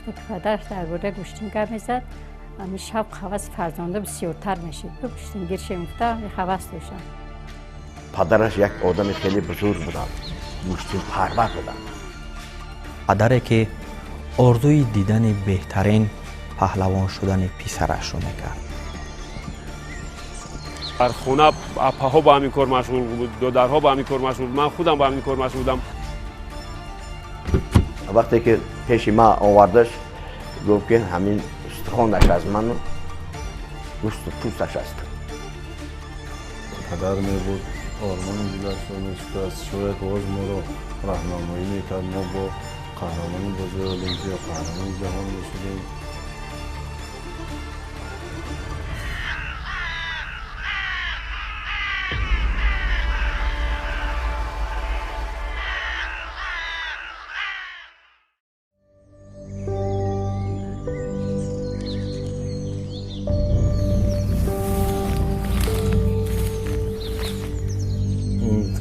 Вақте ки падараш дар бораи гӯштин гап мезад, ҳамин шавқ ҳаваси фарзандо бисёртар мешид. Гӯштингир шем гуфта ҳавас доштам. Падараш як одами хеле бузург буданд, гӯштинпарвар буданд. Падаре ки орзуи дидани беҳтарин паҳлавон шудани писарашро мекард. Дар хона апаҳо ба ҳамин кор машғул буд, додарҳо ба ҳамин кор машғул, ман худам ба ҳамин кор машғул будам. Вақте ки пеши ман овардаш, гуфт ки ҳамин устухонаш аз ману гӯшту пӯсташ аст. Падар мебуд, ормони дилашро мешикаст, шояд боз моро роҳнамоӣ мекард, мо бо қаҳрамони бозиҳои Олимпия, қаҳрамони ҷаҳон мешудем.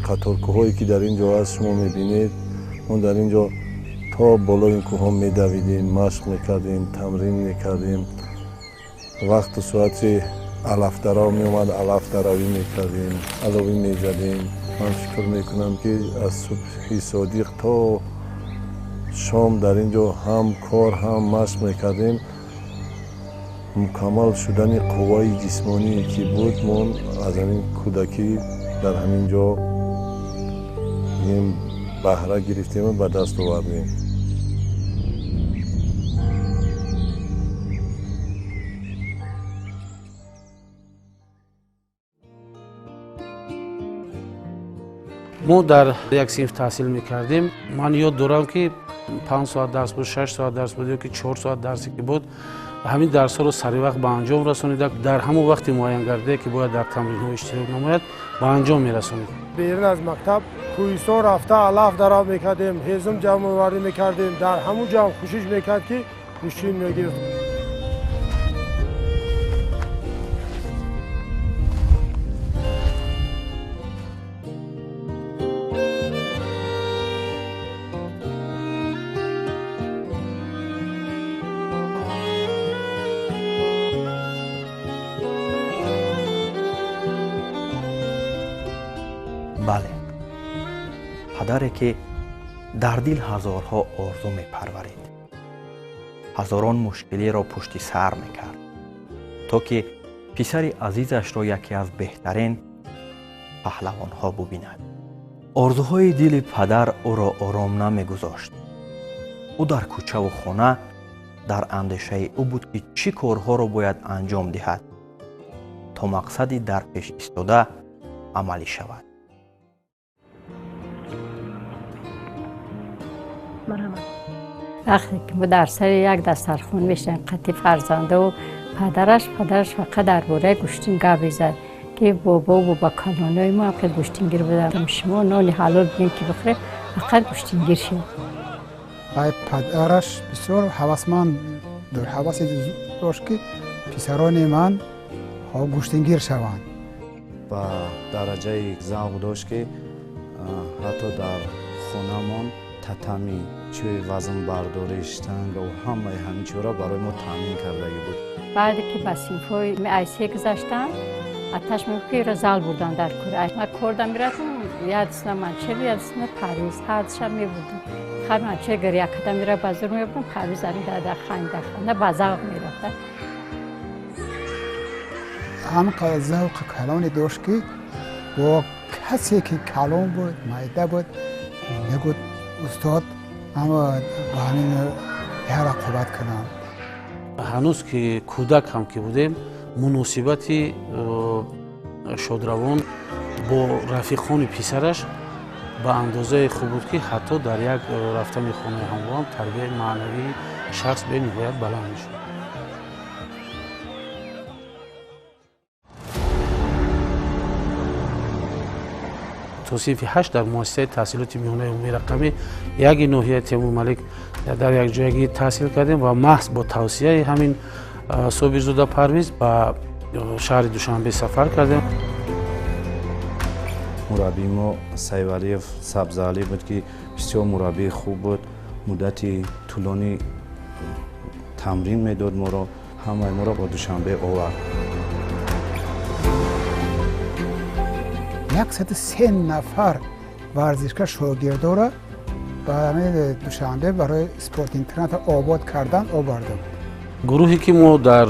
Қаторкӯҳое ки дар ин ҷо аст, шумо мебинед, мо дар ин ҷо то болои ин кӯҳҳо медавидем, машқ мекардем, тамрин мекардем. Вақту соати алафдарав меомад, алафдаравӣ мекардем, аловӣ мезадем. Ман фикр мекунам, ки аз субҳи содиқ то шом дар ин ҷо ҳам кор, ҳам машқ мекардем. Мукаммал шудани қувваи ҷисмоние ки буд, мо аз ҳамин кӯдакӣ дар ҳамин ҷо баҳра гирифтему ба даст овардем. Мо дар як синф таҳсил мекардем. Ман ёд дорам, ки 5 соат дарс буд, 6 соат дарс буд ё ки 4 соат дарсе ки буд, ҳамин дарсҳоро саривақт ба анҷом расонида, дар ҳамон вақти муайянгардае ки бояд дар тамринҳо иштирок намояд, ба анҷом мерасонид. Берун аз мактаб кӯҳистон рафта алаф дарав мекардем, ҳезум ҷамъоварӣ мекардем. Дар ҳамун ҷо ҳам кӯшиш мекард, ки гӯштин мегирифт. Бале, падаре ки дар дил ҳазорҳо орзу мепарварид, ҳазорон мушкилиро пушти сар мекард, то ки писари азизашро яке аз беҳтарин паҳлавонҳо бубинад. Орзуҳои дили падар ӯро ором намегузошт. Ӯ дар кӯчаву хона дар андешаи ӯ буд, ки чӣ корҳоро бояд анҷом диҳад, то мақсади дар пеш истода амалӣ шавад. Вақте ки мо дар сари як дастархон мешавем қатъи фарзандаву падараш, падараш фақат дар бораи гӯштин гап мезад, ки бобо бобакалонои мо ҳам хеле гӯштингир буданд. Шумо нони ҳалол бигем ки бихӯред, фақат гӯштингир шед. Ай падараш бисёр ҳавасманд, ҳавасе дошт, ки писарони ман гӯштингир шаванд. Ба дараҷаи завқ дошт, ки ҳатто дар хонамон татами, чӯи вазнбардорӣ, штанга ва ҳамаи ҳамин чизҳоро барои мо таъмин кардагӣ буд. Баъде ки ба синфҳои айсе гузаштам, аташ мегуфт, ки иро зал бурдан дар кор. Ман корда мерафтам, як дастна Манчер, як дастна Парвиз, ҳар душаб мебурдам. Хай Манчер гиря карда мера ба зур мебурдам, Парвиз ҳамин дада ханда ханда ба завқ мерафта. Ҳам завқи калоне дошт, ки бо касе ки калон буд, майда буд, мегуфт: устод, аммо ба ҳамин я рақобат кунам. Ҳанӯз ки кӯдак ҳам ки будем, муносибати шодравон бо рафиқони писараш ба андозае хуб буд, ки ҳатто дар як рафтани хонаи ҳамроҳам тарбияи маънавии шахс бениҳоят баланд мешуд. То синфи 8 дар муассисаи таҳсилоти миёнаи умумии рақами яки ноҳияи Темурмалик дар якҷоягӣ таҳсил кардем ва маҳз бо тавсияи ҳамин Собирзода Парвиз ба шаҳри Душанбе сафар кардем. Мураббии мо Сайвалиев Сабзаалӣ буд, ки бисёр мураббии хуб буд. Муддати тӯлонӣ Тамрин медод моро, ҳамаи моро ба Душанбе овард. 103 нафар варзишкар шогирдора ба Душанбе барои спорт-интернат обод кардан оварда буд. Гурӯҳе ки мо дар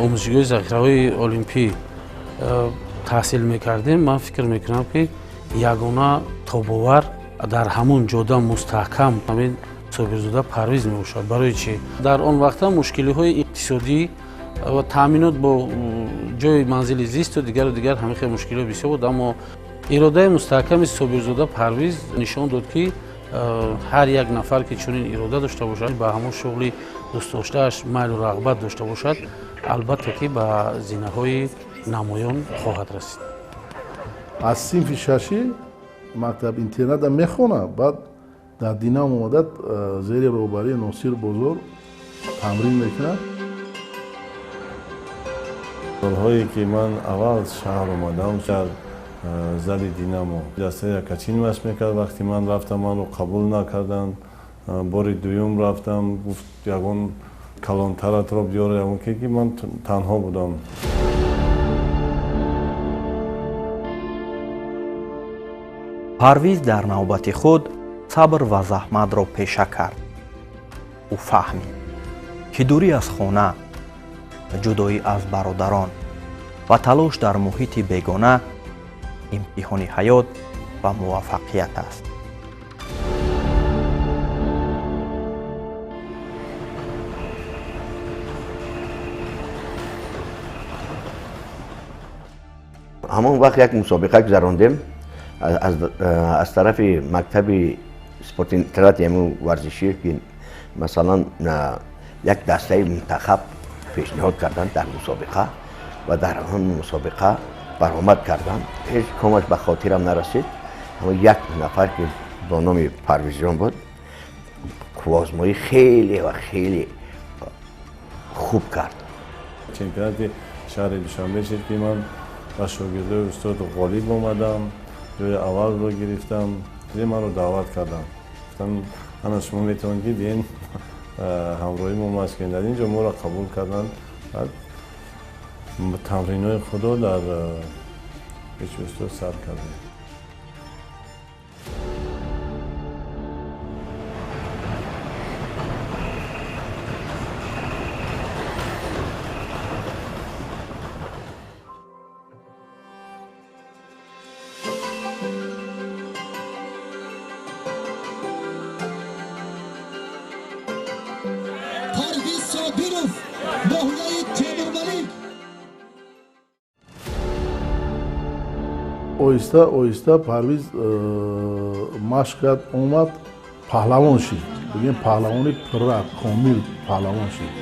омӯзишгоҳи захираҳои олимпӣ таҳсил мекардем, ман фикр мекунам, ки ягона тобовар дар ҳамон ҷода мустаҳкам ҳамин Собирзода Парвиз мебошад. Барои чӣ? Дар он вақта мушкилиҳои иқтисодӣ ва таъминот бо ҷои манзили зисту дигару дигар ҳамин хел мушкилиҳо бисёр буд, аммо иродаи мустаҳками Собирзода Парвиз нишон дод, ки ҳар як нафар, ки чунин ирода дошта бошад, ба ҳамон шуғли дӯстдоштааш майлу рағбат дошта бошад, албатта ки ба зинаҳои намоён хоҳад расид. Аз синфи шаши мактаб интерната мехона, баъд дар Динамо омада, зери роҳбарии Носир Бозор тамрин мекунад. Солҳое ки ман аввал шаҳр омадам, дар зали Динамо дастаи Якачин машқ мекард. Вақте ман рафтам, манро қабул накарданд. Бори дуюм рафтам, гуфт, ягон калонтаратро биёр, ягон ки ман танҳо будам. Парвиз дар навбати худ сабр ва заҳматро пеша кард. Ӯ фаҳмид, ки дурӣ аз хона, ҷудоӣ аз бародарон ва талош дар муҳити бегона имтиҳони ҳаёт ва муваффақият аст. Ҳамон вақт як мусобиқа гузарондем аз тарафи мактаби спортинтернати ҳамун варзишӣ, ки масалан як дастаи мунтахаб пешниҳод карданд дар мусобиқа ва дар ҳамон мусобиқа баромад карданд. Ҳеҷ комаш ба хотирам нарасид. Ҳамон як нафар, ки бо номи Парвизҷон буд, қувваозмоӣ хеле ва хеле хуб кард. Чемпионати шаҳри Душанбе шуд, ки ман ба шогирдои устод ғолиб омадам, ҷои аввалро гирифтам. Маро даъват кардам, гуфтам, ана шумо метавонед, ки биен ҳамроҳи мо машқ кунед. Дар ин ҷо моро қабул карданд. Баъд тамринҳои худро дар пеши устод сар кардем. Парвиз Собиров, ноҳияи Темурмалик. Оҳиста оҳиста Парвиз машқ кард, омад, паҳлавон шид, бигем, паҳлавони пурра, комил паҳлавон шид.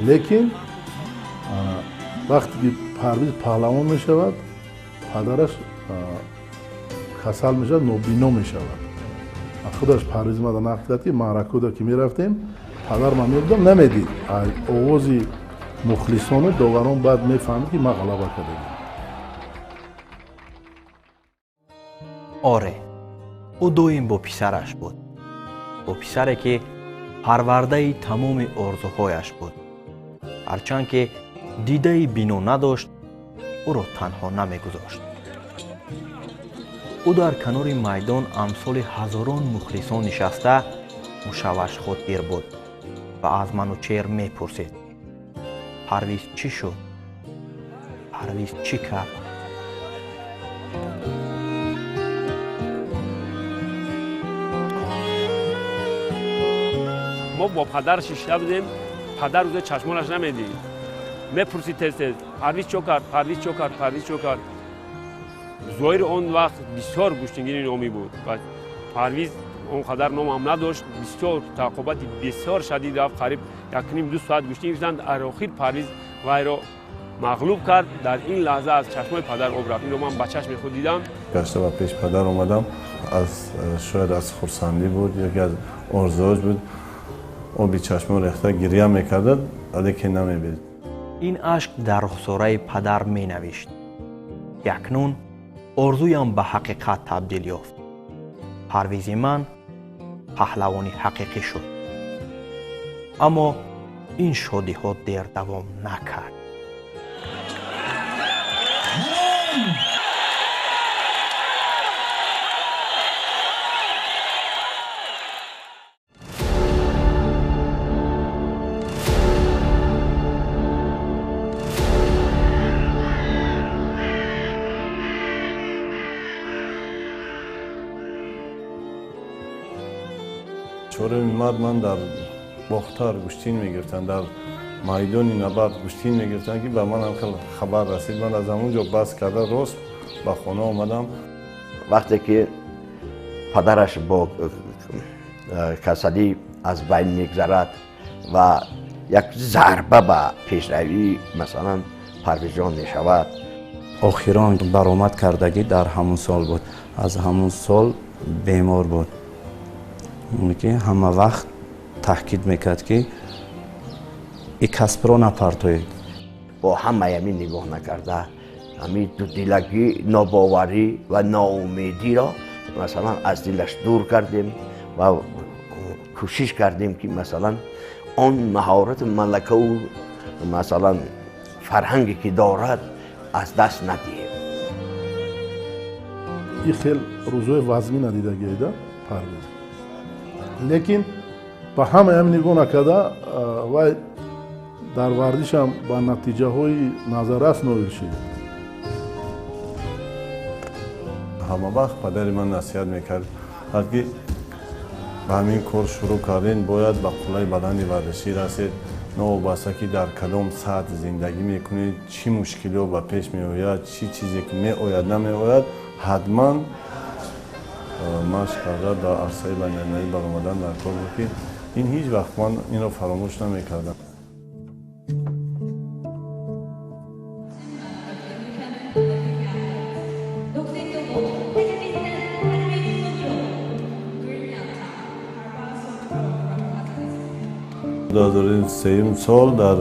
Лекин вақте ки Парвиз паҳлавон мешавад, падараш касал мешавад, нобино мешавад. Худаш Парвиз мада нақл кард, ки маъракуда ки мерафтем, падар ман мебудам, намедид. Овози мухлисону доварон баъд мефаҳмид, ки ман ғалаба кардем. Оре, ӯ доим бо писараш буд, бо писаре, ки парвардаи тамоми орзуҳояш буд. Ҳарчанд ки дидаи бино надошт, ӯро танҳо намегузошт. Ӯ дар канори майдон амсоли ҳазорон мухлисон нишаста, мушавваш хотир буд ва аз Манучер мепурсид: Парвиз чӣ шуд? Парвиз чӣ кард? Мо бо падар шишта будем, падар ӯза чашмонаш намедид, мепурсид тез тез: Парвиз чо кард? Парвиз чо кард? Парвиз чо кард? Зоҳири он вақт бисёр гӯштингири номӣ буд ва Парвиз он қадар ном ҳам надошт. Бисёр тақобати бисёр шадид рафт, қариб 1,5-2 соат гӯштин гирифтанд. Дар охир Парвиз вайро мағлуб кард. Дар ин лаҳза аз чашмои падар об рафт. Инро ман ба чашми худ дидам. Гашта ба пеш падар омадам, аз шояд аз хурсандӣ буд, яке аз орзуҳош буд, оби чашмон рехта гирья мекардад, лекин намебид. Ин ашк дар рухсораи падар менавишт: акнун орзуям ба ҳақиқат табдил ёфт, Парвизи ман паҳлавони ҳақиқӣ шуд. Аммо Ин шодиҳо дер давом накард. Чоруми март ман дар Бохтар гӯштин мегирифтам, дар майдони набард гӯштин мегирифтам, ки ба ман ҳам хеле хабар расид. Ман аз ҳамон ҷо бас карда рост ба хона омадам. Вақте ки падараш бо касалӣ аз байн мегзарад ва як зарба ба пешравӣ масалан Парвизҷон мешавад. Охирон баромад кардагӣ дар ҳамон сол буд. Аз ҳамон сол бемор буд. Ки ҳама вақт таҳкид мекард, ки и касбро напартоед. Бо ҳамаи ҳамин нигоҳ накарда, ҳамин дудилагӣ, нобоварӣ ва ноумедиро масалан аз дилаш дур кардем ва кӯшиш кардем, ки масалан он маҳорату малакаву масалан фарҳанге ки дорад аз даст надиҳем. И хел рӯзҳои вазмӣ надидагида Парвиз, лекин ба ҳамаям нигоҳ накарда вай дар варзишам ба натиҷаҳои назаррас ноил шуд. Ҳама вақт падари ман насиҳат мекард, ки ба ҳамин кор шурӯъ кардем, бояд ба қуллаи баланди варзишӣ расед, новобаста ки дар кадом сатҳ зиндагӣ мекунед, чӣ мушкилиҳо ба пеш меояд, чӣ чизе ки меояд намеояд, ҳатман машқ карда дар арсаи байналмилалӣ баромадан дар кор буд, ки ин ҳеҷ вақт ман инро фаромӯш намекардам. Ду ҳазору сеюм сол дар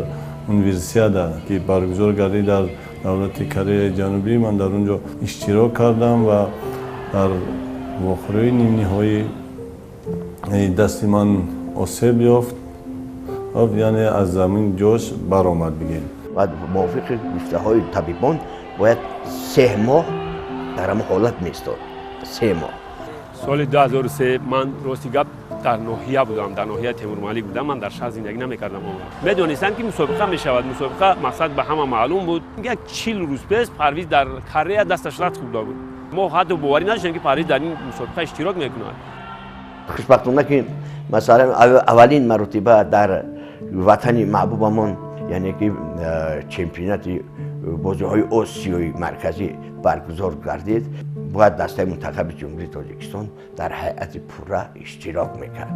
универсиада, ки баргузор гардид дар давлати Кореяи Ҷанубӣ, ман дар он ҷо иштирок кардам ва дар вохӯрии нимниҳоӣ дасти ман осеб ёфт, яъне аз замин ҷош баромад бигирем. Ва мувофиқи гуфтаҳои табибон бояд 3 моҳ дар ҳамон ҳолат меистод. 3 моҳ. Соли 2003 ман рости гап дар ноҳия будам, дар ноҳияи Темурмалик будам, ман дар шаҳр зиндагӣ намекардам. Медонистам, ки мусобиқа мешавад. Мусобиқа мақсад ба ҳама маълум буд. Як 40 рӯз пеш Парвиз дар Корея дасташ лат хӯрда буд. Мо ҳатто боварӣ надоштем, ки Парвиз дар ин мусобиқа иштирок мекунад. Хушбахтона ки масалан аввалин маротиба дар ватани маҳбубамон, яъне ки чемпионати бозиҳои Осиёи Марказӣ баргузор гардид, бояд дастаи мунтахаби Ҷумҳурии Тоҷикистон дар ҳайати пурра иштирок мекард.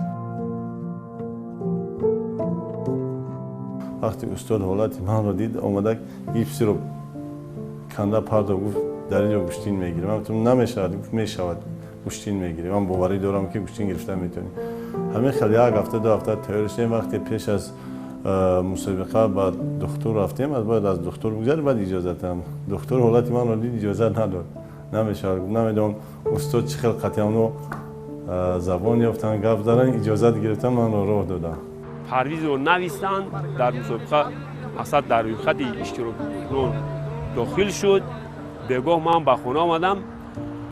Вақте устод ҳолати манро дид, омада гипсиро канда пардо, гуфт дар ин ҷо гӯштин мегирем. Ман гуфтам намешавад, гуфт мешавад, гӯштин мегирем. Ман боварӣ дорам, ки гӯштин гирифта метавонем. Ҳамин хел як ҳафта, 2 ҳафта тайёр шудем. Вақте пеш аз мусобиқа ба духтур рафтем, аз бояд аз духтур бигзарем, баъд иҷозатам. Духтур ҳолати манро дид, иҷозат надод. Намешавад. Намедонам устод чӣ хел қатъианно забон ёфтан, гап задан, иҷозат гирифтан, манро роҳ доданд. Парвизро навистанд дар мусобиқа, мақсад дар рӯйхати иштироккунон дохил шуд. Бегоҳ ман ба хона омадам,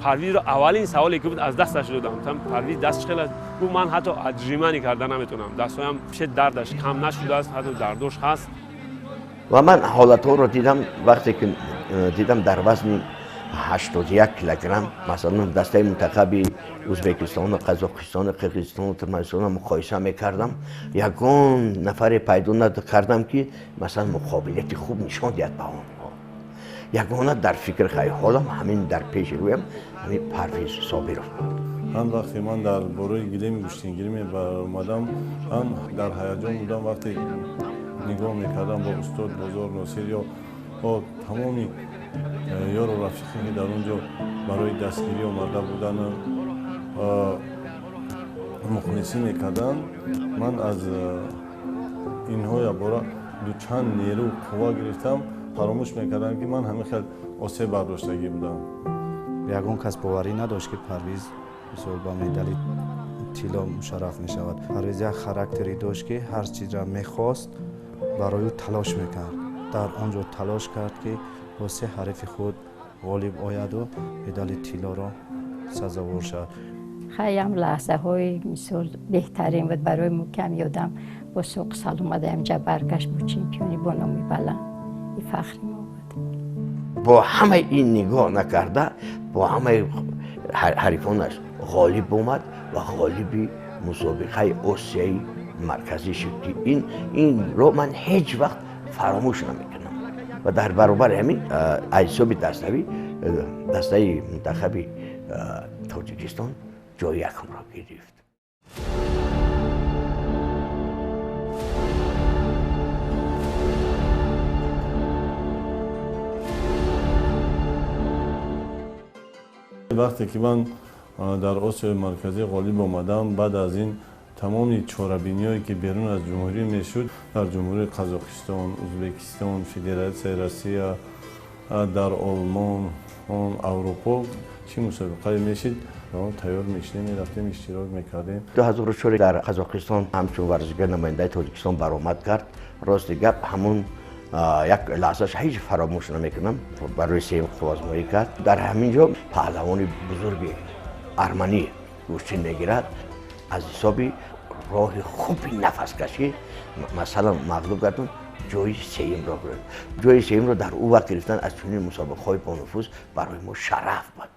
Парвизро аввалин саволе ки буд аз дасташ додам. Гуфтам Парвиз даст чӣ хел аст? Гуфт ман ҳатто аджиманӣ карда наметавонам, дастҳоям пеше дардаш кам нашудааст, ҳатто дардош ҳаст. Ва ман ҳолатҳоро дидам, вақте ки дидам дар вазни 81 килограмм масалан дастаи мунтахаби Ӯзбекистону Қазоқистону Қирғизистону Туркманистону муқоиса мекардам, ягон нафаре пайдо накардам, ки масалан муқобилияти хуб нишон диҳад ба онҳо. Ягона дар фикр хаёлам ҳамин дар пеши рӯям ҳамин Парвиз Собиров буд. Ҳам вақте ман дар бораи гилеми гӯштингирӣ мебаромадам, ҳам дар ҳаяҷон будам. Вақте нигоҳ мекардам бо устод Бозор Носир ё бо тамоми ёру рафиқе, ки дар он ҷо барои дастгирӣ омада буданд, мухлисӣ мекарданд, ман аз инҳо якбора дучанд нерӯ қувва гирифтам. Фаромӯш мекардам, ки ман ҳамин хел осеб бардоштагӣ будам. Ягон кас боварӣ надошт, ки Парвиз мисол ба медали тилло мушарраф мешавад. Парвиз як характери дошт, ки ҳар чизро мехост, Барои ӯ талош мекард. Дар он ҷо талош кард, ки бо се ҳарифи худ ғолиб ояду медали тиллоро сазовор шавад. Хаям лаҳзаҳои мисол беҳтарин буд барои мо, ки ҳам ёдам бо соқу саломат ҳамҷа баргашт бо чемпиони бо номи баланд. И фахри мо буд. Бо ҳамаи ин нигоҳ накарда, бо ҳамаи ҳарифонаш ғолиб омад ва ғолиби мусобиқаи Осиёи Марказӣ шуд, ки инро ман ҳеҷ вақт фаромӯш намекунам. Ва дар баробари ҳамин аз ҳисоби даставӣ дастаи мунтахаби Тоҷикистон ҷои якумро гирифт. Вақте ки ман дар Осиёи Марказӣ ғолиб омадам, баъд аз ин тамоми чорабиниҳое ки берун аз ҷумҳурӣ мешуд, дар Ҷумҳурии Қазоқистон, Ӯзбекистон, Федератсияи Россия, дар Олмон, Аврупо чӣ мусобиқае мешид, тайёр мешидем, мерафтем, иштирок мекардем. 2004 дар Қазоқистон ҳамчун варзишгар намояндаи Тоҷикистон баромад кард. Рости гап, ҳамун як лаҳзааш ҳеҷ фаромӯш намекунам. Барои сеюм қувваозмоӣ кард. Дар ҳамин ҷо паҳлавони бузурги арманӣ гӯштин мегирад. Аз ҳисоби роҳи хуби нафаскашӣ, масалан, мағлуб гардон, ҷои сеюмро гирифт. Ҷои сеюмро дар ӯ вақт гирифтан аз чунин мусобиқаҳои бонуфуз барои мо шараф буд.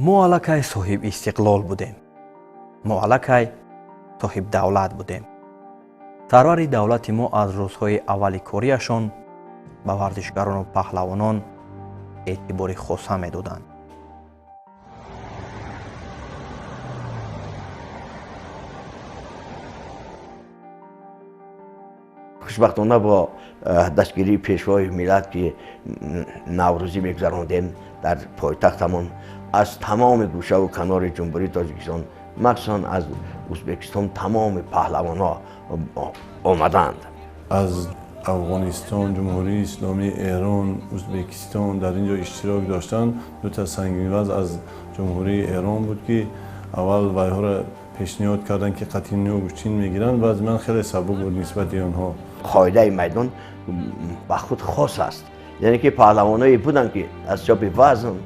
Мо аллакай соҳиб истиқлол будем. Мо аллакай соҳиб давлат будем. Сарвари давлати мо аз рӯзҳои аввали кориашон ба варзишгарону паҳлавонон эътибори хоса медоданд. Хушбахтона бо дастгирии пешвои миллат, ки наврӯзӣ мегузарондем дар пойтахтамон, аз тамоми гӯшаву канори Ҷумҳурии Тоҷикистон, махсусан аз Ӯзбекистон тамоми паҳлавонҳо омаданд. Аз Афғонистон, Ҷумҳурии Исломии Эрон, Ӯзбекистон дар ин ҷо иштирок доштанд. Дута сангинваз аз Ҷумҳурии Эрон буд, ки аввал вайҳоро пешниҳод карданд, ки қатъи гӯштин мегиранд. Баъд ман хеле сабук буд нисбати онҳо. Қоидаи майдон ба худ хос аст, яъне ки паҳлавоное буданд, ки аз ҳисоби вазн,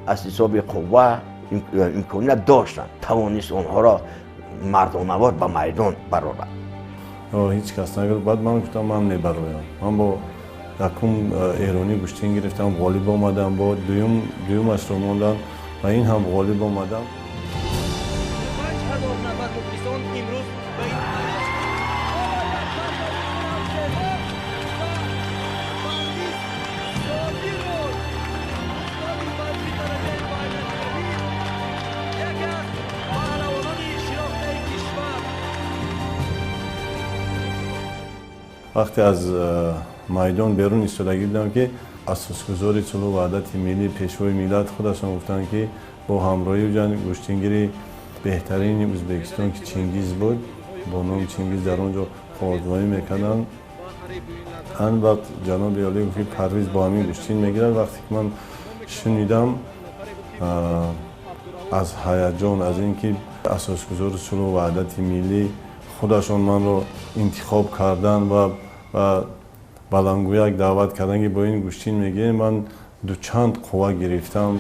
аз ҳисоби қувва имконият доштанд, тавонист онҳоро мардонавор ба майдон барорад. Ҳеҷ кас нагуфт. Баъд ман гуфтам, ман мебароям. Ман бо якум эронӣ гӯштин гирифтам, ғолиб омадам, бо дуюмашро мондам ва ин ҳам ғолиб омадам. Вақте аз майдон берун истодагӣ будам, ки асосгузори сулҳу ваҳдати миллӣ, пешвои миллат худашон гуфтанд, ки бо ҳамроҳии гӯштингири беҳтарини Ӯзбекистон, ки Чингиз буд, бо номи Чингиз дар он ҷо қувваозмоӣ мекарданд. Он вақт ҷаноби олӣ гуфт, ки Парвиз бо ҳамин гӯштин мегирад. Вақте ки ман шунидам, аз ҳаяҷон, аз ин ки асосгузори сулҳу ваҳдати миллӣ худашон манро интихоб карданд ва баландгӯяк даъват карданд, ки бо ин гӯштин мегирем, ман дучанд қувва гирифтам.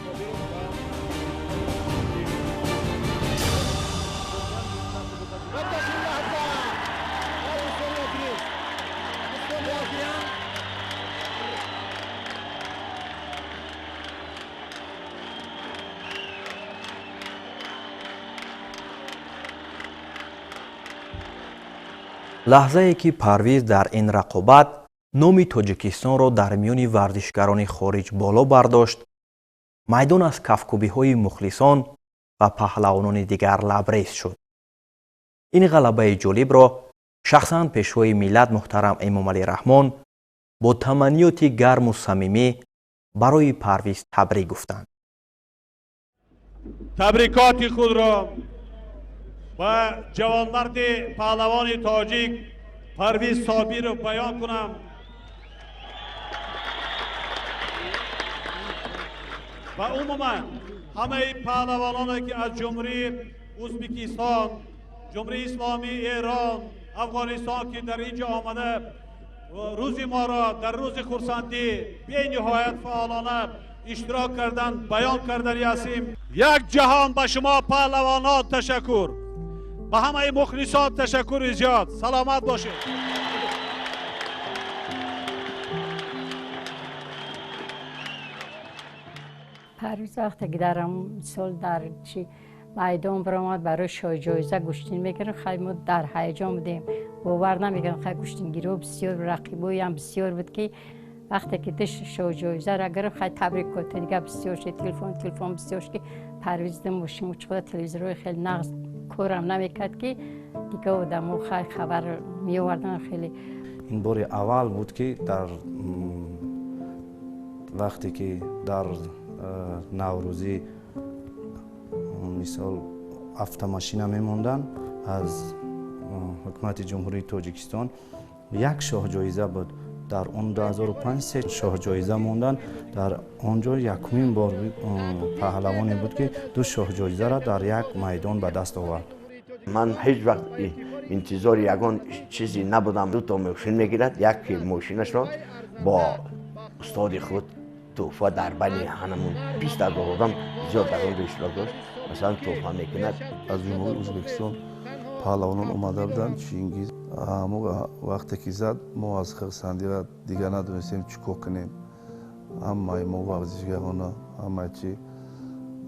Лаҳзае ки Парвиз дар ин рақобат номи Тоҷикистонро дар миёни варзишгарони хориҷ боло бардошт, майдон аз кафкӯбиҳои мухлисон ва паҳлавонони дигар лабрез шуд. Ин ғалабаи ҷолибро шахсан пешвои миллат муҳтарам Эмомалӣ Раҳмон бо таманниёти гарму самимӣ барои Парвиз табрик гуфтанд. Табрикоти худро ба ҷавонмарди паҳлавони тоҷик Парвиз Собиров баён кунам. Ва умуман ҳамаи паҳлавононе, ки аз Ҷумҳурии Ӯзбекистон, Ҷумҳурии Исломии Эрон, Афғонистон, ки дар ин ҷо омада рӯзи моро дар рӯзи хурсандӣ бениҳоят фаъолона иштирок кардан баён кардани ҳастем. Як ҷаҳон ба шумо паҳлавонон ташаккур, ба ҳамаи мухлисон ташаккури зиёд. Саломат бошед. Парвиз вақте ки дар сол дар чи майдон баромад барои шоҳҷоиза гӯштин мекардем, хай мо дар ҳаяҷон будем, бовар намекардем. Хай гӯштингириҳо бисёр, рақибоям бисёр буд ки вақте ки ду шоҳҷоизаро гирифт, хай табрикот дига бисёр шуд, телефон бисёр шуд ки Парвиз ду мошин учхода телевизорҳои хеле нағз корам намекард ки дига одамо хай хабар меовардан хеле. Ин бори аввал буд ки дар вақте ки дар наврӯзӣ мисол автомашина мемонданд аз ҳукумати Ҷумҳурии Тоҷикистон, як шоҳҷоиза буд. Дар он 2005 се шоҳҷоиза монданд. Дар он ҷо якумин бор паҳлавоне буд ки ду шоҳҷоизаро дар як майдон ба даст овард. Ман ҳеҷ вақт интизори ягон чизе набудам. Ду то мошин мегирад, як мошинашро бо устоди худ тӯҳфа дар байни ҳанамун 20 ҳазор одам зиёд дар он ҷо иштирок дошт, масалан тӯҳфа мекунад. Аз Ҷумҳурии Ӯзбекистон паҳлавонон омада буданд. Чингиз мо вақте ки зад, мо аз хурсандиро дигар надонистем чӣ кор кунем. Ҳамаи мо варзишгарона, ҳамаи чи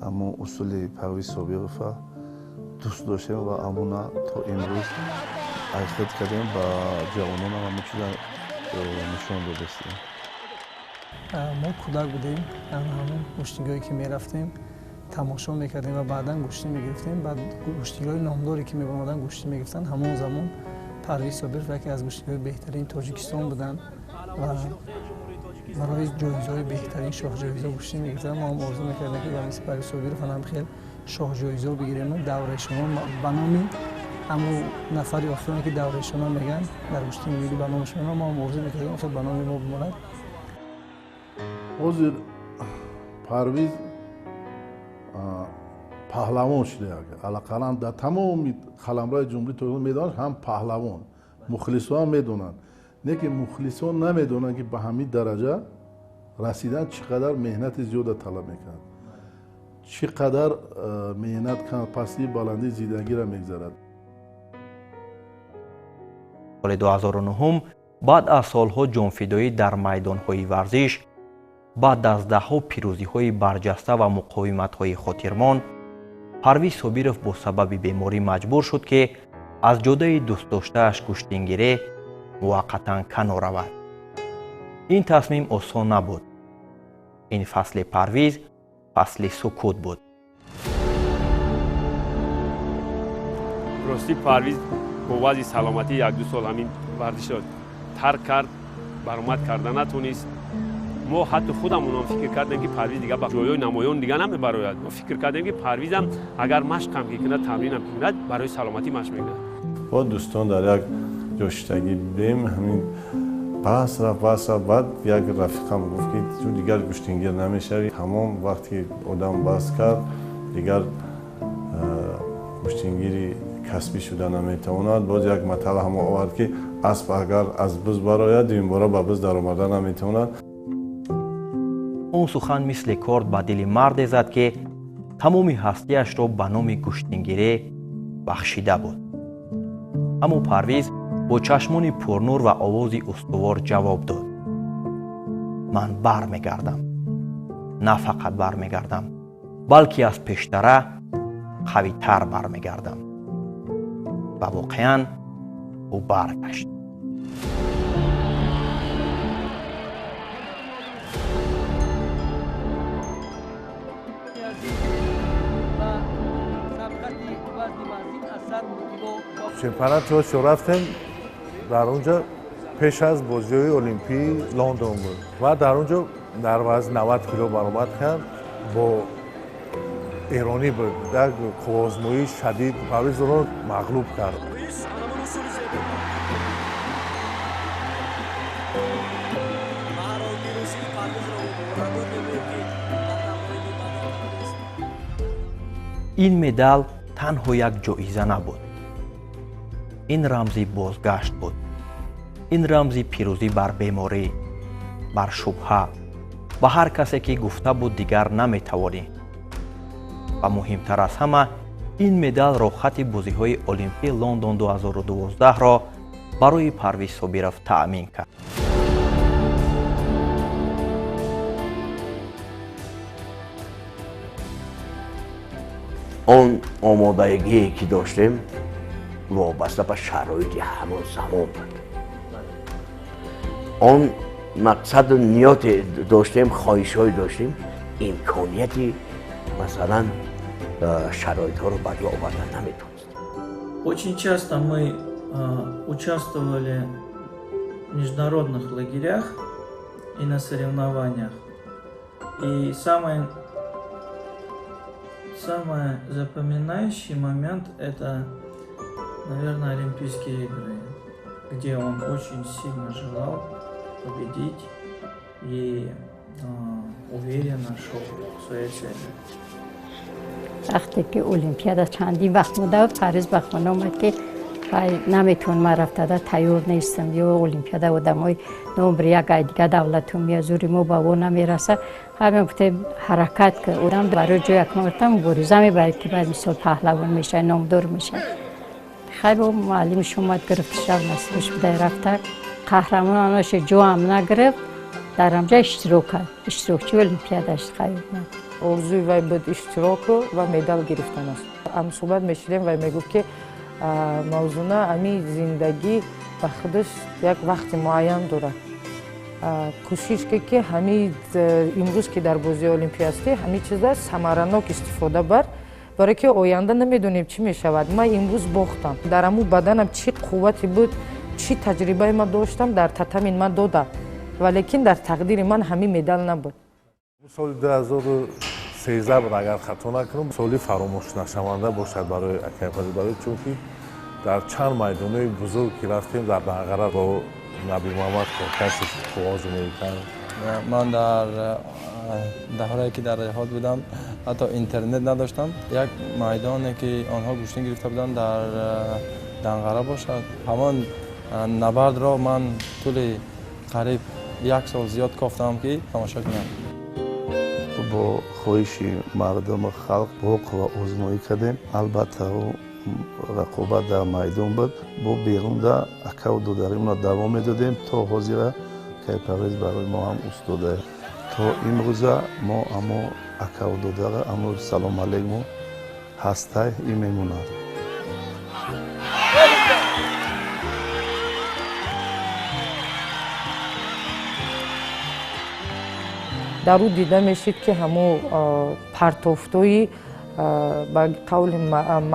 ҳамон усули Парвиз Собирова дӯст доштем ва ҳамона то имрӯз айхед кардем, ба ҷавононам ҳамон чиза нишон додастем. Мо кӯдак будем, ҳамон гӯштингиҳое ки мерафтем тамошо мекардем ва баъдан гӯштӣ мегирифтем. Баъд гӯштингиҳои номдоре ки меомаданд гӯштӣ мегирифтанд. Ҳамон замон Парвиз Собиров яке аз гӯштингиҳои беҳтарини Тоҷикистон буданд ва барои ҷоизаҳои беҳтарин шоҳҷоиза гӯштӣ мегирифтанд. Мо ҳам орзу мекардем ки ба мисли Парвиз Собиров ҳам хел шоҳҷоиза бигирем. Давраи шумо ба номи ҳамон нафари охироне ки давраи шумо мегӯянд дар гӯштии миллӣ ба номи шумо, мо ҳам орзу мекардем хел ба номи мо бимонад. Ҳозир Парвиз паҳлавон шуда, алақалан дар тамоми қаламрави Ҷумҳурии Тоҷикистон медонанд, ҳам паҳлавон мухлисон ҳам медонанд. Не ки мухлисон намедонанд ки ба ҳамин дараҷа расидан чӣ қадар меҳнати зиёда талаб мекунад, чӣ қадар меҳнат пастии баландии зиндагиро мегзарад. Соли 2009 баъд аз солҳо ҷонфидоӣ дар майдонҳои варзиш, баъд аз даҳҳо пирӯзиҳои барҷаста ва муқовиматҳои хотирмон, Парвиз Собиров бо сабаби беморӣ маҷбур шуд ки аз ҷодаи дӯстдоштааш гӯштингирӣ муваққатан канор равад. Ин тасмим осон набуд. Ин фасли Парвиз фасли сукут буд. Рости Парвиз бо вазъи саломатӣ як-ду сол ҳамин варзишро тарк кард, баромад карда натонист. Мо ҳатто худамонам фикр кардем ки Парвиз дига ба ҷойҳои намоён дига намебарояд. Мо фикр кардем ки Парвизам агар машқам ки кунад, тамринам ки кунад, барои саломатӣ машқ мекунад. Бо дӯстон дар як ҷо шиштагӣ будем, ҳамин баҳс рафт, баҳс рафт. Баъд як рафиқам гуфт ки ту дигар гӯштингир намешавӣ. Тамом вақте ки одам баҳс кард, дигар гӯштингири касбӣ шуда наметавонад. Боз як матал ҳам овард ки асп агар аз буз барояд, дуюмбора ба буз даромада наметавонад. Он сухан мисли корд ба дили марде зад ки тамоми ҳастиашро ба номи гӯштингирӣ бахшида буд. Аммо Парвиз бо чашмони пурнур ва овози устувор ҷавоб дод: ман бармегардам. На фақат бармегардам, балки аз пештара қавитар бармегардам. Ва воқеан ӯ баргашт. Чемпионати Осиё рафтем, дар он ҷо пеш аз бозиҳои Олимпии Лондон буд ва дар он ҷо дар вазни 90 кило баромад кард, бо эронӣ буд. Як қувваозмоии шадид, Парвиз ӯро мағлуб кард. Ин медал танҳо як ҷоиза набуд. Ин рамзи бозгашт буд. Ин рамзи пирӯзӣ бар беморӣ, бар шубҳа, ба ҳар касе ки гуфта буд дигар наметавонӣ. Ва муҳимтар аз ҳама, ин медал роҳхати бозиҳои Олимпии Лондон 2012-ро барои Парвиз Собиров таъмин кард. Он омодагие ки доштем вобаста ба шароити ҳамон замон буд. Он мақсаду ниёте доштем, хоҳишҳое доштем, имконияти масалан шароитҳоро ба ҷо оварда наметавонистем. Очень часто мы участвовали в международных лагерях и на соревнованиях. И самый запоминающий момент – это, наверное, Олимпийские игры, где он очень сильно желал победить и уверенно шел к своей цели. Вақте ки Олимпиада чандин вақт монда буд, Парвиз ба хона омад ки наметавон, ман рафтада тайёр нестам, ё Олимпиада одамои номбри як ай дигар давлату меяд, зури мо ба во намерасад. Ҳамин гуфтем, ҳаракат ки одам барои ҷои якум рафтан мубориза мебарад, ки баъд мисол паҳлавон мешавад, номдор мешавад. Хай, бо муаллимаш омад, гирифташ, рафт, насибаш буда, рафта қаҳрамонаша ҷоам нагирифт, дар ҳамҷа иштирок кард, иштирокчии Олимпиада шуд. Хай, омад. Орзуи вай буд иштироку ва медал гирифтан аст. Ҳамсӯҳбат мешудем, вай мегуфт ки Мавзуна, ами зиндагӣ ба худаш як вақти муайян дорад. Кӯшиш ки ки ҳами имрӯз ки дар бозии Олимпия ҳастӣ, ҳами чиза самаранок истифода бар, барое ки оянда намедонем чӣ мешавад. Ман имрӯз бохтам, дар ҳамун баданам чӣ қуввате буд, чӣ таҷрибае ман доштам, дар татамин ман додам, валекин дар тақдири ман ҳамин медал набуд. Соли 2013 буд, агар хато накунам, соли фаромӯшнашаванда бошад барои акай Парвиз, барои чунки дар чанд майдонҳои бузург ки рафтем, дар Данғара бо Наби Муҳаммад Коркасов қувваозмоӣ кард. Ман дар даврае ки дар деҳот будам, ҳатто интернет надоштам. Як майдоне ки онҳо гӯштин гирифта буданд дар Данғара бошад, ҳамон набардро ман тӯли қариб як сол зиёд кофтам ки тамошо кунам. Бо хоҳиши мардуму халқ бо қувваозмоӣ кардем. Албатта, ӯ рақобат дар майдон буд, бо берунда акаву додаримонро давом медодем. То ҳозира акай Парвиз барои мо ҳам устода. То имрӯза мо амо акаву додара, амо салом алейкмо ҳастай и мемонад. Дар ӯ дида мешид ки ҳамо партофтои ба қавли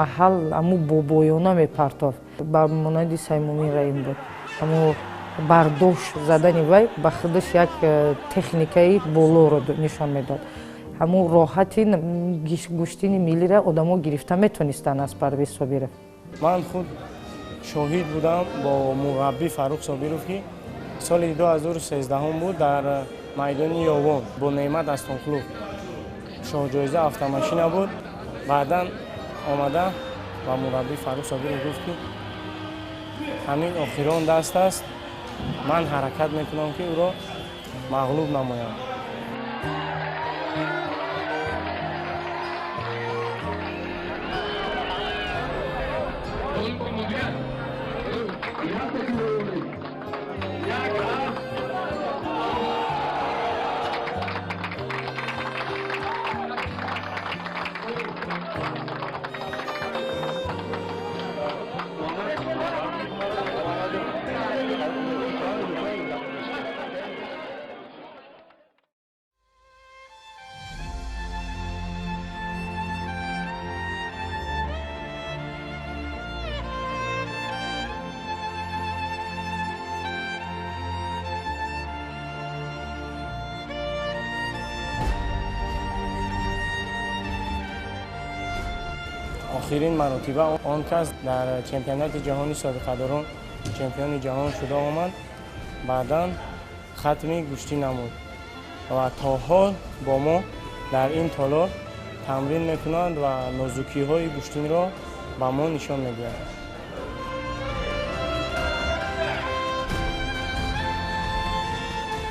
маҳал ҳамо бобоёна мепартофт, ба монанди Саймумин Раим буд. Ҳамо бардошт задани вай ба худаш як техникаи болоро нишон медод. Ҳамо роҳати гӯштини миллиро одамо гирифта метонистанд аз Парвиз Собиров. Ман худ шоҳид будам бо мураббӣ Фаррух Собиров, ки соли 2013 буд, дар майдони Ёвон бо Неъмат Астонқулов шоҳҷоиза автомашина буд. Баъдан омада ба мураббӣ Фаррух Собиров гуфт ки ҳамин охирон даст аст, ман ҳаракат мекунам ки ӯро мағлуб намоям. Охирин маротиба он кас дар чемпионати ҷаҳони собиқадорон чемпиони ҷаҳон шуда омад, баъдан хатми гӯштӣ намуд ва то ҳол бо мо дар ин толор тамрин мекунанд ва нозукиҳои гӯштинро ба мо нишон медиҳанд.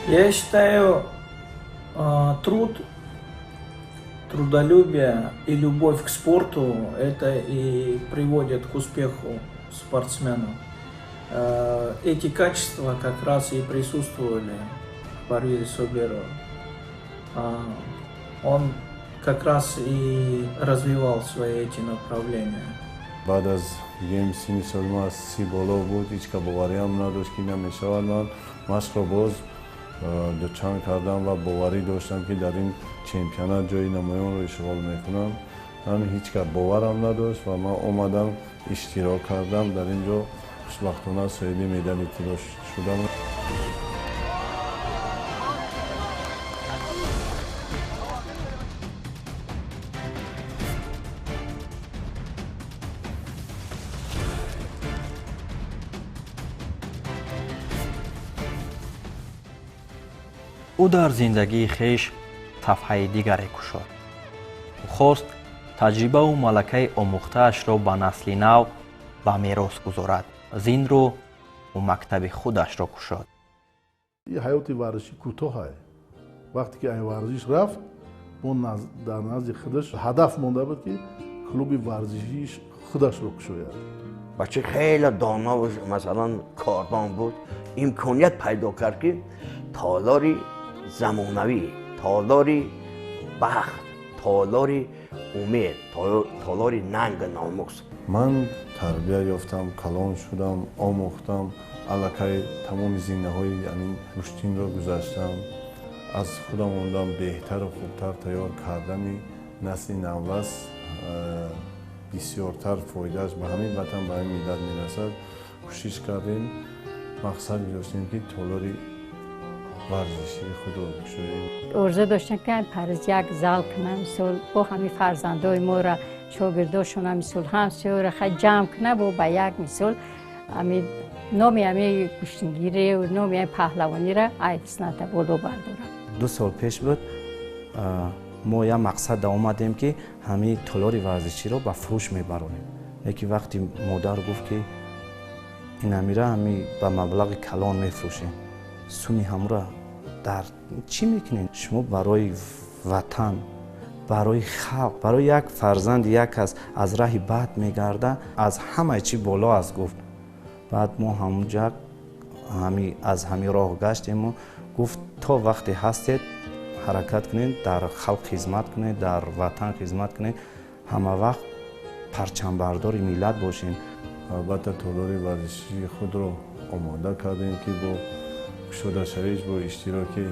Я считаю, труд, трудолюбие и любовь к спорту – это и приводит к успеху спортсмена. Эти качества как раз и присутствовали в Парвизе Собирове. Он как раз и развивал свои эти направления. Баъд аз гем синни соли мо аз 30 боло буд, ҳеҷ ка бовариам надошт, ки намешавад. Ман машқро боз дучанд кардам ва боварӣ доштам, ки дар ин чемпионат ҷои намоёнро ишғол мекунам. Ҳамин ҳеҷ ка боварам надошт ва ман омадам, иштирок кардам. Дар ин ҷо хушбахтона соҳиби медали тилло шудам. Ӯ дар зиндагии хеш сафҳаи дигаре кушод. Ӯ хост таҷрибаву малакаи омӯхтаашро ба насли нав ба мерос гузорад. Аз ин рӯ ӯ мактаби худашро кушод. Ин ҳаёти варзишӣ кӯтоҳае. Вақте ки ай варзиш рафт, он дар назди худаш ҳадаф монда буд, ки клуби варзишии худашро кушояд. Бача хеле доно, масалан, кордон буд. Имконият пайдо кард, ки толори замонавӣ, толори бахт, толори умед, толори нанг номус. Ман тарбия ёфтам, калон шудам, омӯхтам, аллакай тамоми зинаҳои ҳамин гӯштинро гузаштам. Аз худам мондам беҳтару хубтар тайёр кардани насли наврас бисёртар фоидааш ба ҳамин ватан, ба ҳамин миллат мерасад. Кӯшиш кардем, мақсад гузоштем, ки толори варзишии худро кушоем. Орзу доштем, ки Парвиз як зал кунам, мисол, бо ҳамин фарзандои моро, шогирдошона, мисол, ҳамсоёро хай ҷамъ кунам, бо ба як, мисол, ами номи ами гӯштингирӣ, номи ами паҳлавониро айдисната боло бардорам. 2 сол пеш буд, мо як мақсад омадем, ки ҳамин толори варзиширо ба фурӯш мебаронем. Лекин вақти модар гуфт, ки ин амира ҳами ба маблағи калон мефурӯшем, суми ҳамура дар чӣ мекунед? Шумо барои ватан, барои халқ, барои як фарзанди як кас аз раҳи бад мегарда, аз ҳамаи чӣ боло аст, гуфт. Баъд мо ҳамунҷа аз ҳамин роҳ гаштему гуфт, то вақте ҳастед ҳаракат кунед, дар халқ хизмат кунед, дар ватан хизмат кунед, ҳама вақт парчамбардори миллат бошед. Албатта, толори варзишии худро омода кардем, ки бо кушодашавиш бо иштироки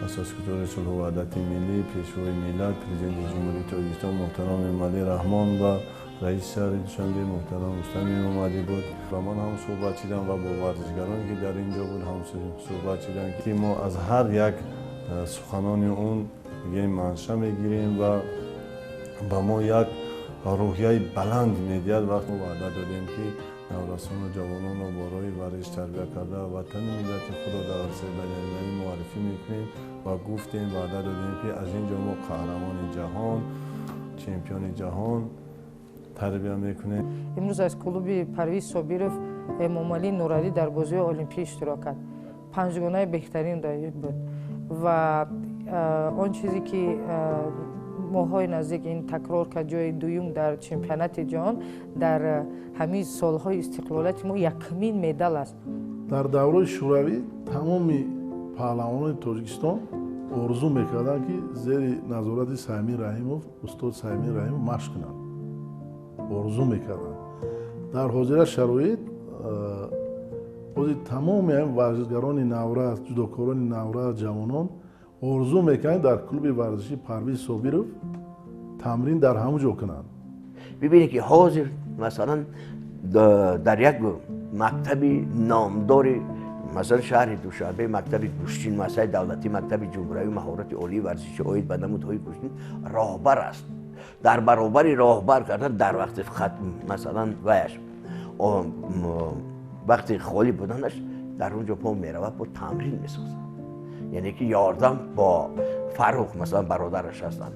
асосгузори сулҳу ваҳдати миллӣ, пешвои миллат, президенти Ҷумҳурии Тоҷикистон муҳтарам Эмомалӣ Раҳмон ва раиси шаҳри Душанбе муҳтарам Рустам Эмомалӣ буд. Ба ман ҳам суҳбат шидам ва бо варзишгароне, ки дар ин ҷо буд, ҳам суҳбат шидам, ки мо аз ҳар як суханони он манша мегирем ва ба мо як рӯҳияи баланд медиҳад. Вақт ваъда додем, ки наврасону ҷавононро бо роҳи варзиш тарбия карда ватани миллати худро дар арсаи байналмилалӣ муаррифӣ мекунем ва гуфтем, ваъда додем, ки аз ин ҷо мо қаҳрамони ҷаҳон, чемпиони ҷаҳон тарбия мекунем. Имрӯз аз клуби Парвиз Собиров Эмомалӣ Нуралӣ дар бозиҳои олимпӣ иштирок кард. Панҷгонаи беҳтарин буд ва он чизе ки моҳҳои наздик ин такрор кард, ҷои дуюм дар чемпионати ҷаҳон дар ҳамин солҳои истиқлолияти мо якумин медал аст. Дар давраи Шӯравӣ тамоми паҳлавонони Тоҷикистон орзу мекарданд, ки зери назорати Саймин Раҳимов, устод Саймин Раҳимов машқ кунанд. Орзу мекарданд. Дар ҳозира шароит ҳозир тамоми ҳамин варзишгарони наврас, ҷудокорони наврас, ҷавонон орзу мекунанд дар клуби варзишии Парвиз Собиров тамрин дар ҳамон ҷо кунанд. Бибинед, ки ҳозир, масалан, дар як мактаби номдори, масалан, шаҳри Душанбе, мактаби гӯштин, муассисаи давлатӣ, мактаби ҷумҳуриявии маҳорати олии варзиши оид ба намудҳои гӯштин роҳбар аст. Дар баробари роҳбар кардан дар вақти хатм, масалан, ваяш вақти холӣ буданаш дар он ҷо по меравад, бо тамрин месозад. Яъне ки ёрдам бо Фаррух, масалан, бародараш ҳастанд.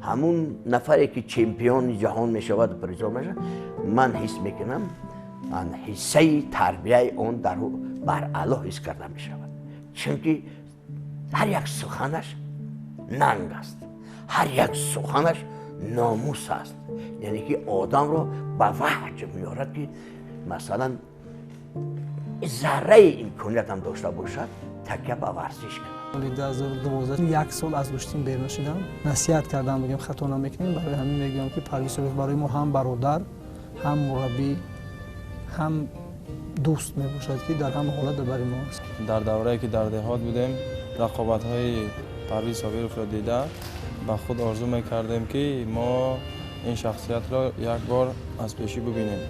Ҳамун нафаре, ки чемпиони ҷаҳон мешавад, призор мешавад, ман ҳис мекунам, ҳиссаи тарбияи он дар баръало ҳис карда мешавад. Чунки Ҳар як суханаш нанг аст, ҳар як суханаш номус аст. Яъне ки одамро ба ваҳҷ меорад, ки масалан зарраи имконият ҳам дошта бошад, такя ба варзиш кунад. Соли 2012 як сол аз гӯштин берун шудам. Насиҳат кардам, бигем хато намекунем. Барои ҳамин мегӯям, ки Парвиз Собиров барои мо ҳам бародар, ҳам мураббӣ, ҳам дӯст мебошад, ки дар ҳама ҳолат барои мо аст. Дар даврае ки дар деҳот будем, рақобатҳои Парвиз Собировро дида ба худ орзу мекардем, ки мо ин шахсиятро як бор аз пешӣ бубинем.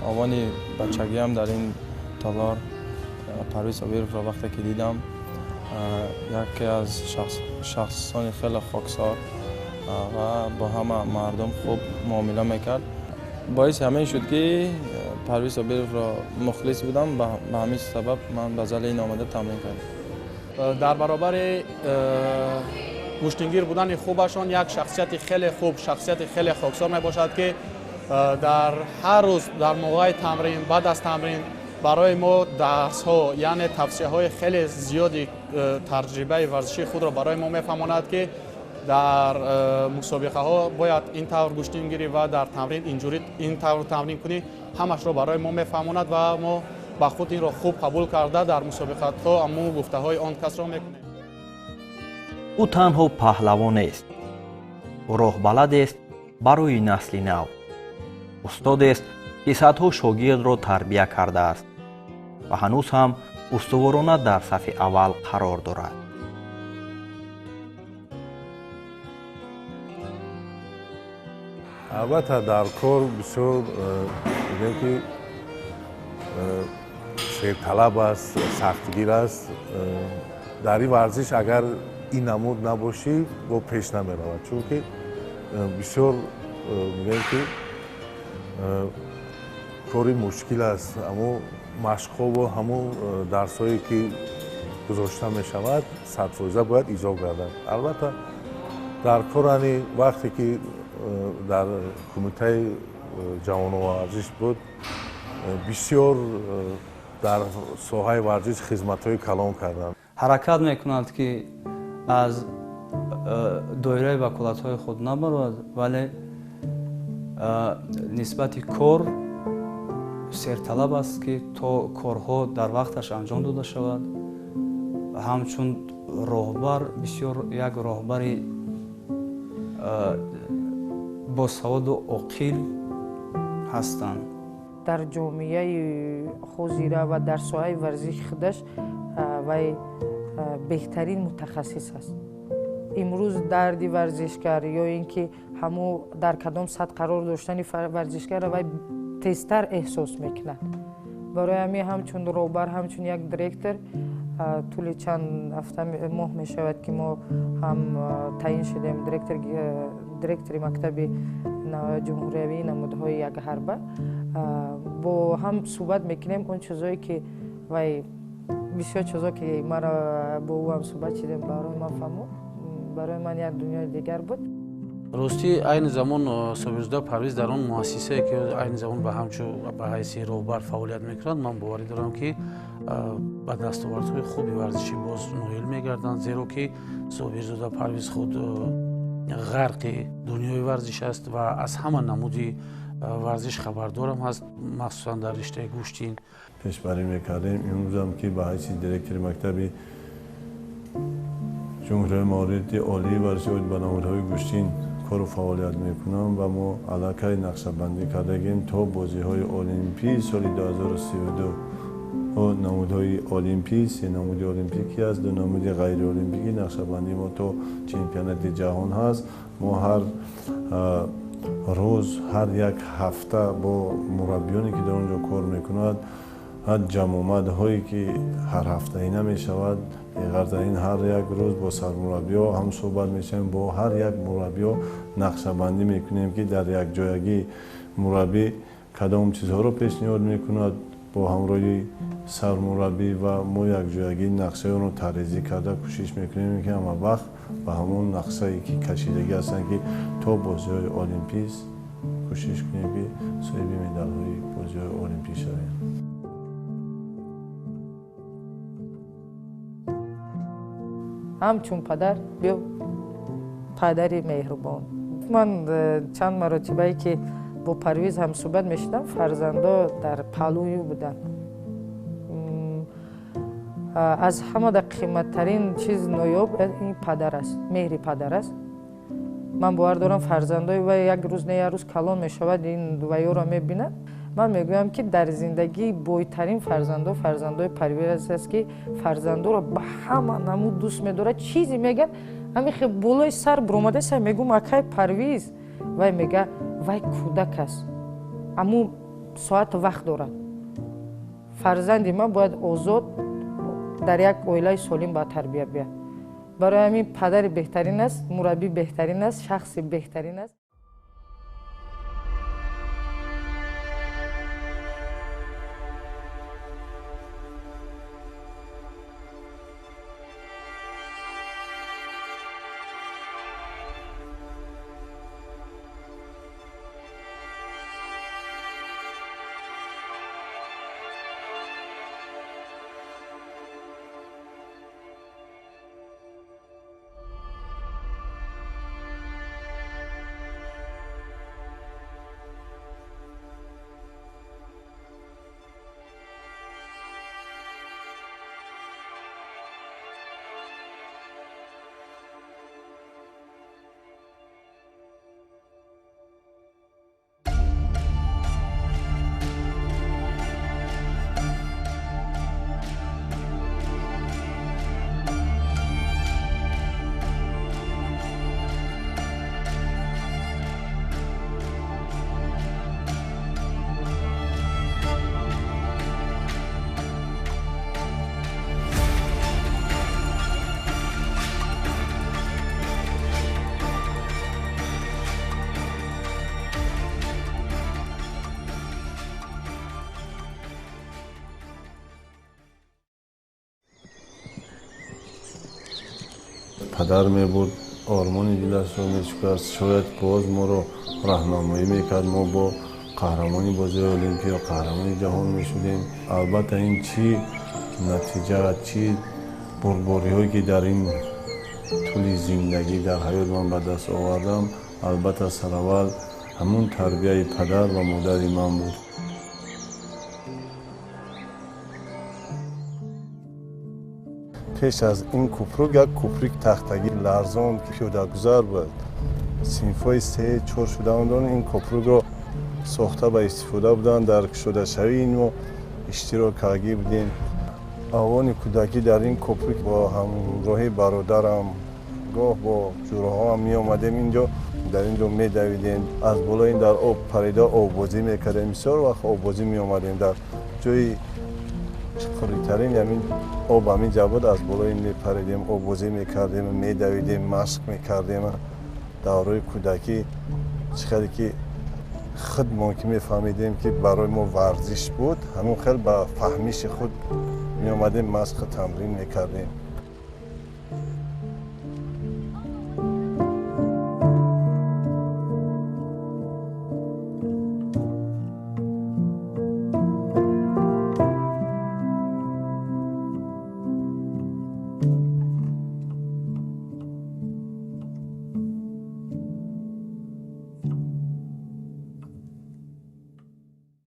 Овони бачагиам дар ин толор Парвиз Собировро вақте ки дидам, яке аз шахсони хеле хоксор ва бо ҳама мардум хуб муомила мекард. Боиси ҳамин шуд, ки Парвиз Собировро мухлис будам. Ба ҳамин сабаб ман ба зали ин омада тамрин кардам. Дар баробари гӯштингир будани хубашон як шахсияти хеле хуб, шахсияти хеле хоксор мебошад, ки дар ҳар рӯз дар موقعи тамрин, баъд аз тамрин барои мо дарсҳо, яъне тавсияҳои хеле зиёди таҷрибаи варзишии худро барои мо мефаҳмонад, ки дар мусобиқаҳо бояд ин тавр гӯштин гирӣ ва дар тамрин инҷурӣ ин тавр тамрин кунӣ. Ҳамашро барои мо мефаҳмонад ва мо ба худ инро хуб қабул карда дар мусобиқатҳо аммо гуфтаҳои он касро мекунем. Ӯ танҳо паҳлавон нест, ӯ роҳбаладест барои насли нав, устодест, ки садҳо шогирдро тарбия кардааст ва ҳанӯз ҳам устуворона дар сафи аввал қарор дорад. Албатта, дар кор бисёр мегӯям, ки серталаб аст, сахтгир аст. Дар ин варзиш агар ин намуд набошӣ, бо пеш намеравад, чунки бисёр мегӯям, ки кори мушкил аст. Ҳамун машқҳову ҳамун дарсҳое ки гузошта мешавад, 100% бояд иҷро гардад. Албатта, дар кор ани вақте ки дар кумитаи ҷавоно варзиш буд, бисёр дар соҳаи варзиш хизматҳои калон карданд. Ҳаракат мекунад, ки аз доираи ваколатҳои худ набарояд, вале нисбати кор серталаб аст, ки то корҳо дар вақташ анҷом дода шавад. Ҳамчун роҳбар бисёр як роҳбари босаводу оқил ҳастанд. Дар ҷомеаи ҳозира ва дар соҳаи варзиши худаш вай беҳтарин мутахассис аст. Имрӯз дарди варзишгар ё ин ки ҳамо дар кадом сатҳ қарор доштани варзишгарро вай тезтар эҳсос мекунад. Барои ҳамин ҳамчун роҳбар, ҳамчун як директор тӯли чанд ҳафта моҳ мешавад, ки мо ҳам таъин шудем директори мактаби ҷумҳуриявии намудҳои якҳарба. Бо ҳам суҳбат мекунем, он чизое ки вай бисёр чизо ки маро бо ӯ ҳам суҳбат шудем, барои ман фаҳмо, барои ман як дунёи дигар буд. Ростӣ, айни замон Собирзода Парвиз дар он муассисае ки айни замон ба ҳамчун ба ҳайси роҳбар фаъолият мекунад, ман боварӣ дорам, ки ба дастовардҳои хуби варзишӣ боз ноил мегарданд, зеро ки Собирзода Парвиз худ ғарқи дунёи варзиш аст ва аз ҳама намуди варзиш хабардорам ҳаст, махсусан дар риштаи гӯштин. Пешбарӣ мекардем. Имрӯзам ки ба ҳайси директори мактаби ҷумҳурияи маорифи олии варзиши оид ба намудҳои гӯштин кору фаъолият мекунам ва мо аллакай нақшабандӣ кардагем то бозиҳои олимпӣ соли 2032. Намудҳои олимпӣ се намуди олимпикӣ аст, ду намуди ғайриолимпикӣ. Нақшабандии мо то чемпионати ҷаҳон ҳаст. Мо ҳар рӯз, ҳар як ҳафта бо мураббиёне ки дар он ҷо кор мекунад, ҳар ҷамъомадҳое ки ҳар ҳафтаина мешавад, беғарз ин ҳар як рӯз бо сармураббиҳо ҳам суҳбат мешавем, бо ҳар як мураббиҳо нақшабандӣ мекунем, ки дар якҷоягӣ мураббӣ кадом чизҳоро пешниҳод мекунад бо ҳамроҳи сармураббӣ ва мо якҷоягӣ нақшаи онро таррезӣ карда кӯшиш мекунем, ки ҳама вақт ба ҳамон нақшае ки кашидагӣ ҳастанд, ки то бозиҳои олимпӣ кӯшиш кунем, ки соҳиби медалҳои бозиҳои олимпӣ шавем. Ҳамчун падар биё, падари меҳрубон. Ман чанд маротибае ки бо Парвиз ҳамсӯҳбат мешудам, фарзандо дар паҳлӯи ӯ буданд. Аз ҳамада қиматтарин чиз ноёб ин падар аст, меҳри падар аст. Ман бовар дорам, фарзандои вай як рӯз не як рӯз калон мешавад, ин вайёро мебинад. Ман мегӯям, ки дар зиндагӣ бойтарин фарзандо фарзандои Парвиз аст, ки фарзандоро ба ҳама намуд дӯст медорад. Чизе мегӯяд, ҳамин хел болои сар биромада сар мегӯм, акай Парвиз, вай мега, вай кӯдак аст, аму соат вақт дорад. Фарзанди ман бояд озод дар як оилаи солим ба тарбия биёяд. Барои ҳамин падари беҳтарин аст, мураббӣ беҳтарин аст, шахси беҳтарин аст. Падар мебурд, ормони дилашро мешикаст, шояд боз моро роҳнамоӣ мекард, мо бо қаҳрамони бозиҳои Олимпиё, қаҳрамони ҷаҳон мешудем. Албатта, ин чӣ натиҷа, чӣ бурдбориҳое ки дар ин тӯли зиндагӣ дар ҳаёт ман ба даст овардам, албатта, сараввал ҳамун тарбияи падар ва модари ман буд. Пеш аз ин купрук як куприк тахтагӣ ларзон пиёдагузар буд. Синфҳои 3-4 шуда он ин купрукро сохта ба истифода буданд. Дар кушодашавии ин мо иштирок кардагӣ будем. Авони кӯдакӣ дар ин куприк бо ҳамроҳи бародарам, гоҳ бо ҷураҳоам меомадем инҷо, дар ин ҷо медавидем, аз болои ин дар об парида оббозӣ мекардем. Бисёр вақт оббозӣ меомадем, дар ҷои чуқуритарин ҳамин об ҳамин ҷа буд, аз болои ин мепаридем, оббозӣ мекардем, медавидем, машқ мекардем. Давраи кӯдакӣ чӣ хеле ки худмон ки мефаҳмидем, ки барои мо варзиш буд, ҳамон хел ба фаҳмиши худ меомадем, машқу тамрин мекардем.